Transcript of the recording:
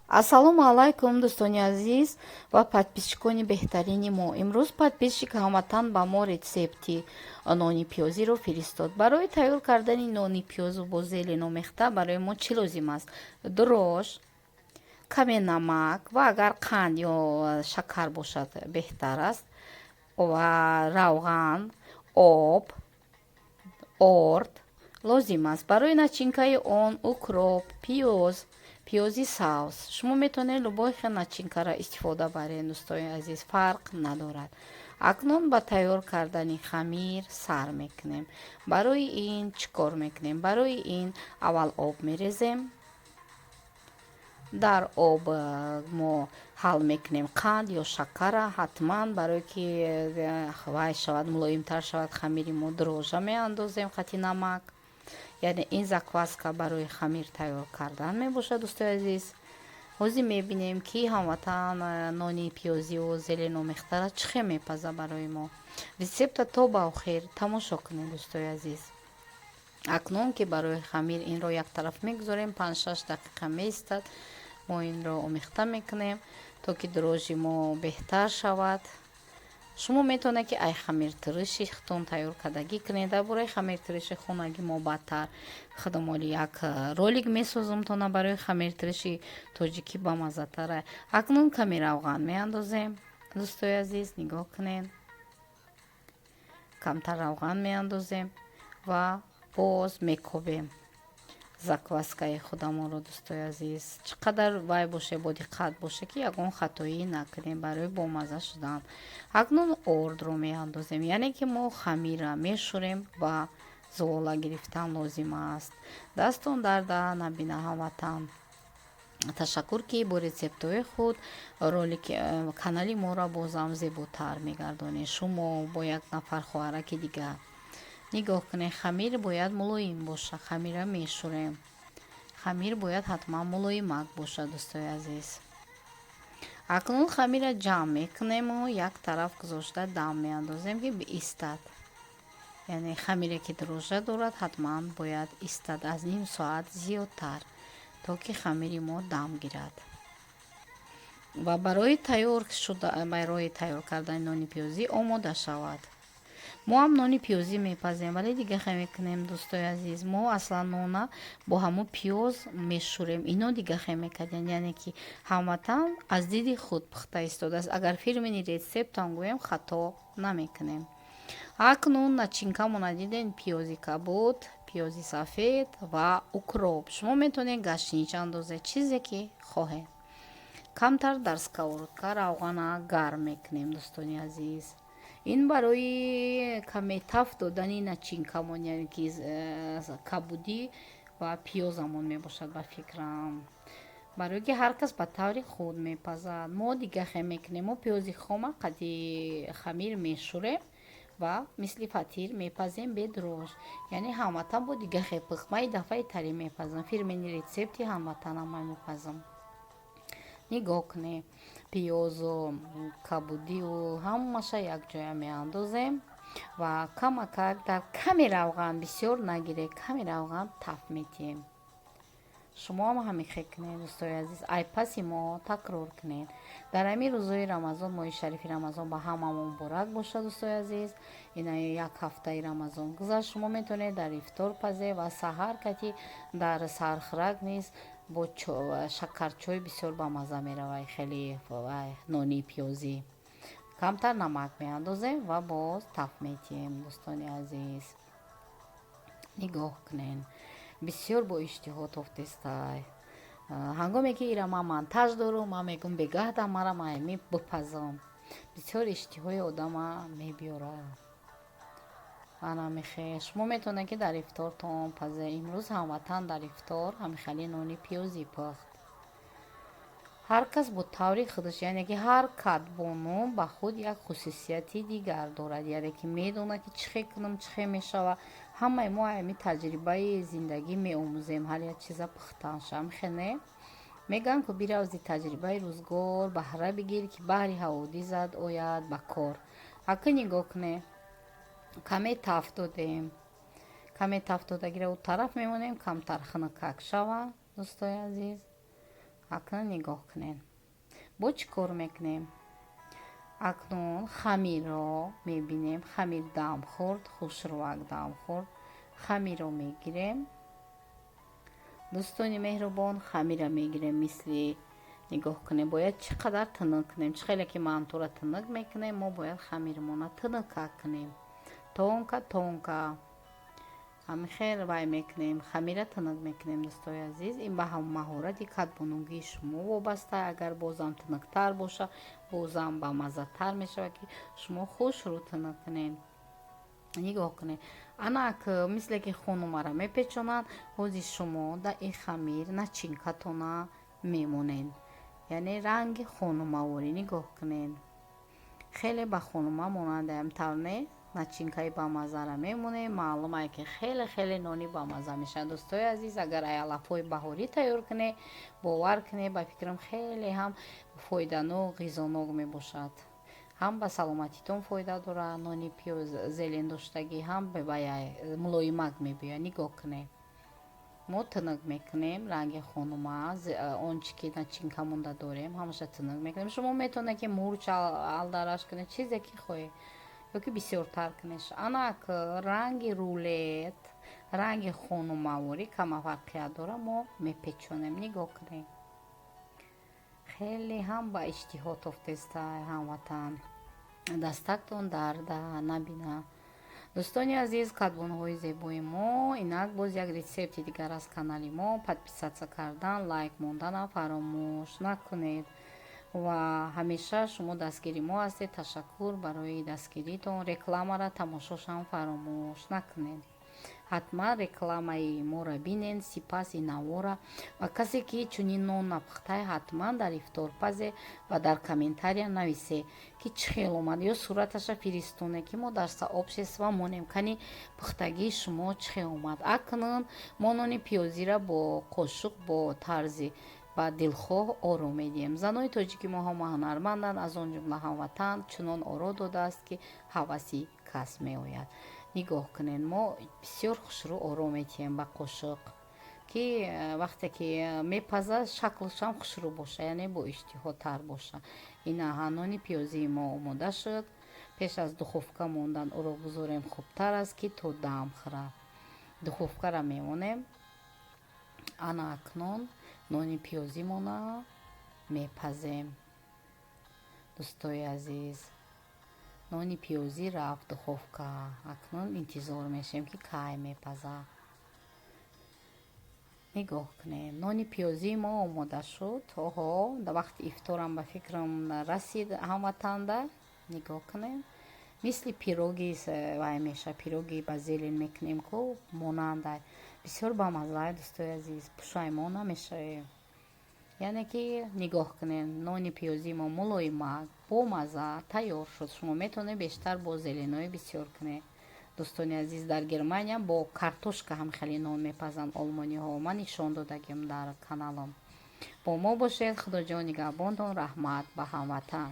Ассалому алайкум, дӯстони азиз ва подписчикони беҳтарини мо. Имрӯз подписчик ҳамватан ба мо рецепти нони пиёзиро фиристод. Барои тайёр кардани нони пиёзу бо зелень омехта барои мо чӣ лозим аст? Дрожж, каме намак ва агар қанд ё шакар бошад, беҳтар аст, ва равған, об, орд лозим аст. Барои начинкаи он укроп, пиёз, пиёзи сабз. Шумо метавонед любой хел начинкаро истифода баред, дӯстони азиз, фарқ надорад. Акнун ба тайёр кардани хамир сар мекунем. Барои ин чӣ кор мекунем? Барои ин аввал об мерезем. Дар об мо ҳал мекунем қанд ё шакара. Ҳатман барое ки вай шавад, мулоимтар шавад хамири мо, дрожжа меандозем қати намак. Яъне ин закваска барои хамир тайёр кардан мебошад, дӯстои азиз. Ҳозир мебинем, ки ҳамватан нони пиёзиву зелень омехтара чӣ хел мепаза барои мо. Рецепта то ба охир тамошо кунед, дӯстои азиз. Акнун ки барои хамир инро як тараф мегузорем, 5-6 дақиқа меистад. Мо инро омехта мекунем, то ки дрожжи мо беҳтар шавад. Шумо метавонед, ки ай хамиртуруши худтон тайёр кардагӣ кунед. Дар бораи хамиртуруши хонагӣ мо баъдтар худам оли як ролик месозам тона. Барои хамиртуруши тоҷикӣ бамаззатара. Акнун каме равған меандозем, дӯстои азиз, нигоҳ кунед. Камтар равған меандозем ва боз мекобем закваскаи худамонро. Дӯстои азиз, чӣ қадар вай боше, бодиққат боше, ки ягон хатоӣ накунем барои бомазза шудан. Акнун ордро меандозем, яъне ки мо хамира мешӯрем ва зуола гирифтан лозим аст. Дастон дарда набина, ҳамватан. Ташаккур, ки бо рецептҳои худ ролики канали моро бозам зеботар мегардонед, шумо бо як нафар хоҳараки дигар. Нигоҳ кунед, хамир бояд мулоим бошад. Хамира мешӯрем. Хамир бояд ҳатман мулоимак бошад, дӯстои азиз. Акнун хамира ҷамъ мекунему як тараф гузошта дам меандозем, ки биистад. Яъне хамире, ки дрожжа дорад, ҳатман бояд истад аз ним соат зиёдтар, то ки хамири мо дам гирад ва барои тайёр кардани нони пиёзӣ омода шавад. Мо ҳам нони пиёзӣ мепазем, вале дига хел мекунем, дӯстои азиз. Мо аслан нона бо ҳамун пиёз мешӯрем, ино дига хел мекардем. Яъне ки ҳамватан аз диди худ пухта истодааст. Агар фирменный рецептам гӯем, хато намекунем. Акнун начинкамона дидем: пиёзи кабуд, пиёзи сафед ва укроп. Шумо метавонед гашнич андозед, чизе ки хоҳед. Камтар дар сковородка равғана гарм мекунем, дӯстони азиз. Ин барои каме тафт додани начинкамон, яъне ки кабудӣ ва пиёзамон мебошад, ба фикрам. Барое ки ҳар кас ба таври худ мепазад, мо дига хел мекунем. Мо пиёзи хома қади хамир мешӯрем ва мисли фатир мепазем бе дрожж. Яъне ҳамватан бо дига хел пухт. Ман ин дафъа итарӣ мепазам, фирменный рецепти ҳамватанам ман мепазам. Нигоҳ кунед, пиёзу кабудию ҳамаша якҷоя меандозем ва камакак дар каме равған, бисёр нагиред, каме равған тафт медиҳем. Шумо ҳам ҳамин хел кунед, дӯстои азиз, айпаси мо такрор кунед. Дар ҳамин рӯзҳои Рамазон, моҳи шарифи Рамазон ба ҳамамон муборак бошад, дӯстои азиз. Ина як ҳафтаи Рамазон гузашт. Шумо метавонед дар ифтор пазе ва саҳар кати дар сархӯрак низ бо шакарчой бисёр бамазза меравад хеле нони пиёзӣ. Камтар намак меандозем ва боз тафт медиҳем. Дӯстони азиз, нигоҳ кунед, бисёр бо иштиҳо тофтестай. Ҳангоме ки ира ман монтаж дорум, ман мегӯм, бегаҳдам мара майми бипазам. Бисёр иштиҳои одама мебиёрад. Ана мехе шумо метавонед, ки дар ифтортон пазе. Имрӯз ҳамватан дар ифтор ҳамихели нони пиёзӣ пухт. Ҳар кас бо таври худаш, яъне ки ҳар кадбону ба худ як хусусияти дигар дорад, яъне ки медонад, ки чӣ хел кунам, чӣ хел мешавад. Ҳамаи мо ҳами таҷрибаи зиндагӣ меомӯзем ҳар як чиза пухтанша. Ҳамихел не мегӯянд, ку биравзи таҷрибаи рӯзгор баҳра бигир, ки баҳри ҳаводисат ояд ба кор. Ака, нигоҳ кунед, каме тафт додем. Каме тафт додагиро у тараф мемонем, камтар хунукак шава, дӯстои азиз. Акнун нигоҳ кунед, бо чӣ кор мекунем? Акнун хамирро мебинем. Хамир дам хӯрд, хушрӯак дам хӯрд. Хамирро мегирем, дӯстони меҳрубон, хамира мегирем. Мисли, нигоҳ кунем, бояд чӣ қадар тунук кунем. Чӣ хеле ки мантура тунук мекунем, мо бояд хамирмона тунука кунем, тонко, тонко ҳамин хел вай мекунем, хамира тунук мекунем. Дӯстои азиз, ин ба маҳорати кадбонугии шумо вобаста. Агар бозам тунуктар боша, бозам бамаззатар мешавад, ки шумо хушрӯ тунук кунед. Нигоҳ кунед, анак мисле ки хонумара мепечонанд, ҳозир шумо да ин хамир начинкатона мемонед, яъне ранги хонумаворӣ. Нигоҳ кунед, хеле ба хонума монандаям, тавр не? Начинкаи бамаззара мемонем. Маълумае, ки хеле, хеле нони бамазза мешавад. Дӯстои азиз, агар ай алафҳои баҳорӣ тайёр кунед, бовар кунед, ба фикрам, хеле ҳам фоиданок, ғизонок мебошад. Ҳам ба саломатитон фоида дорад нони пиёз зелень доштагӣ, ҳам ба мулоимак мебиёяд. Нигоҳ кунед, мо тунук мекунем ранги хонума. Он чи ки начинка монда дорем, ҳамаша тунук мекунем. Шумо метавонед, ки мурч алдараш кунед, чизе ки хоҳед, ё ки бисёртар кунед. Анак ранги рулет, ранги хонумаворӣ кама фарқият дорад. Мо мепечонем. Нигоҳ кунед, хеле ҳам ба иштиҳо тофтеста, ҳамватан. Дастактон дарда набина. Дӯстони азиз, кадбонуҳои зебои мо, инак боз як рецепти дигар аз канали мо. Подписаться кардан, лайк монданам фаромӯш накунед ва ҳамеша шумо дастгири мо ҳастед. Ташаккур барои дастгиритон. Рекламара тамошошам фаромӯш накунед. Ҳатман рекламаи моро бинед, сипас инавора. Ва касе ки чунин нон напухтай, ҳатман дар ифтор пазе ва дар комментария нависе, ки чӣ хел омад, ё сураташа фиристоне, ки мо дар сообщество монем, кани пухтагии шумо чӣ хел омад. Акнун мо нони пиёзира бо қошуқ, бо тарзи ба дилхоҳ оро медиҳем. Занои тоҷики мо ҳама ҳунарманданд, аз он ҷумла ҳамватан чунон оро додааст, ки ҳаваси кас меояд. Нигоҳ кунед, мо бисёр хушрӯ оро медиҳем ба қошуқ, ки вақте ки мепазад, шаклшам хушрӯ боша, яъне бо иштиҳотар боша. Инаҳа нони пиёзии мо омода шуд. Пеш аз духовка мондан ӯро гузорем хубтар аст, ки то дам хӯрад. Духовкара мемонем. Ана акнун нони пиёзимона мепазем. Дӯстои азиз, нони пиёзӣ рафт духовка. Акнун интизор мешавем, ки кай мепазад. Нигоҳ кунед, нони пиёзии мо омода шуд. Оҳо, дар вақти ифторам, ба фикрам, расид, ҳамватанда. Нигоҳ кунед, мисли пироги вай меша, пироги ба зелень мекунем ку, монандай. Бисёр бамаззае, дӯстои азиз, пушаймон намешавем. Яъне ки нигоҳ кунед, нони пиёзии мо мулоимак, бомазза тайёр шуд. Шумо метавонед бештар бо зеленои бисёр кунед. Дӯстони азиз, дар Германия бо картошка ҳам хеле нон мепазанд олмониҳо. Ман нишон додагим дар каналам. Бо мо бошед. Худоҷон нигаҳбонтон. Раҳмат ба ҳамватан.